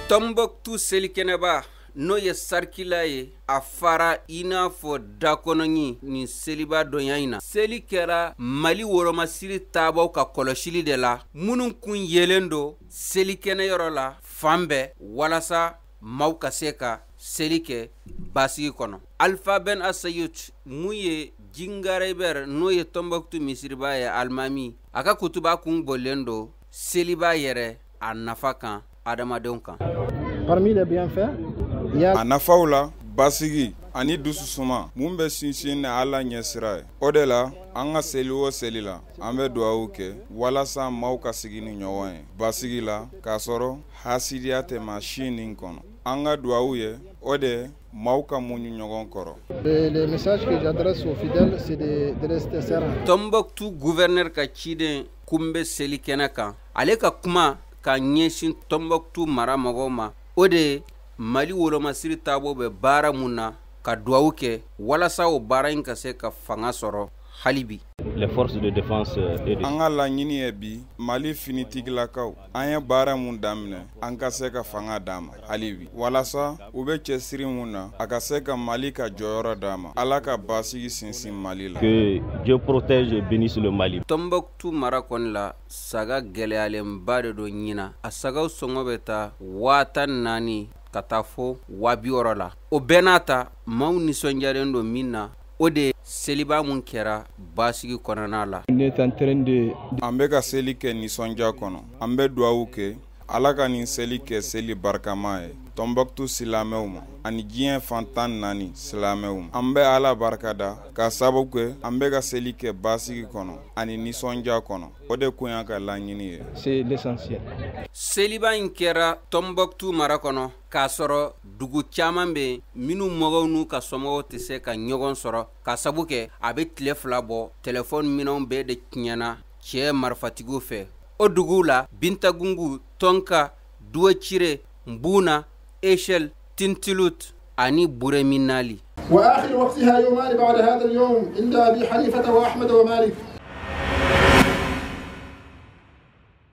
Tombouctou selikɛnɛba, n'o ye sarikila ye, a fara i n'a fɔ dakɔnɔɲin nin seliba dɔnya in na. Seli kɛra Mali wolomasiri taabaw ka kɔlɔsili de la, minnu kun yelen don selikɛnɛyɔrɔ la fan bɛɛ, walasa maaw ka se ka seli kɛ basigi kɔnɔ. Alpha Ben Asayut, mun ye Jingarebɛr, n'o ye Tombouctou misiriba ye, alimami, a ka kutuba kun bɔlen don seliba yɛrɛ a nafa kan adamadenw kan. Parmi les bienfaits, il y a A nafaw la, basigi ani dususuma mun bɛ sinsin ni Ala ɲɛsira ye. O de la, an ka seli o seli la, an bɛ dugawu kɛ walasa maaw ka sigi ni ɲɔgɔn ye basigi la, k'a sɔrɔ hasidiya tɛ maa si nin kɔnɔ. An ka dugawu ye o de ye, maaw ka muɲu ɲɔgɔn kɔrɔ. Le message que j'adresse aux fidèles, c'est de rester serein. Tombouctou gouverneur ka ciden kun bɛ seli kɛnɛ kan. Ale ka kuma ka ɲɛsin Tombouctou mara mɔgɔw ma, o de ye Mali wolomasiri taabolo bɛ baara mun na, ka dugawu kɛ walasa o baara in ka se ka fanga sɔrɔ hali bi. Les forces de défense et de An ka laɲini ye bi, Mali finitigilakaw, an ye baara mun daminɛ, an ka se ka fanga d'a ma hali bi, walasa u bɛ cɛsiri mun na, a ka se ka Mali ka jɔyɔrɔ d'a ma. Ala ka basigi sinsin Mali la. Que Dieu protège et bénisse le Mali. Tombouctou mara kɔni la, saga gɛlɛyalenba de don ɲina. A sagaw sɔngɔ bɛ taa 14,000 ka taa fo 60,000 la. O bɛɛ n'a ta, maaw nisɔndiyalen don min na, o de ye seliba mun kɛra basigi kɔnɔna la. On est en train de An bɛ ka seli kɛ nisɔndiya kɔnɔ. An bɛ dugawu kɛ, Ala ka nin seli kɛ seli barikama ye Tombouctou silamɛw ma ani diɲɛ fan 14 silamɛw ma. An bɛ Ala barikada ka sababu kɛ an bɛ ka seli kɛ basigi kɔnɔ ani nisɔndiya kɔnɔ. O de kun y'a ka laɲini ye. C'est l'essentiel. Seliba in kɛra Tombouctou mara kɔnɔ k'a sɔrɔ dugu caman bɛ yen minnu mɔgɔw n'u ka somɔgɔw tɛ se ka ɲɔgɔn sɔrɔ, ka sabu kɛ a bɛ tile 2 bɔ, telefɔni minɛnw bɛɛ de tiɲɛna cɛ marifatigiw fɛ. O duguw la: Bintagungu, Tɔnka, Duwacire, Buna, Echelle, Tintilut ani Bureminali. وآخر وقتها يومان بعد هذا اليوم عند أبي حنيفة وأحمد ومالك.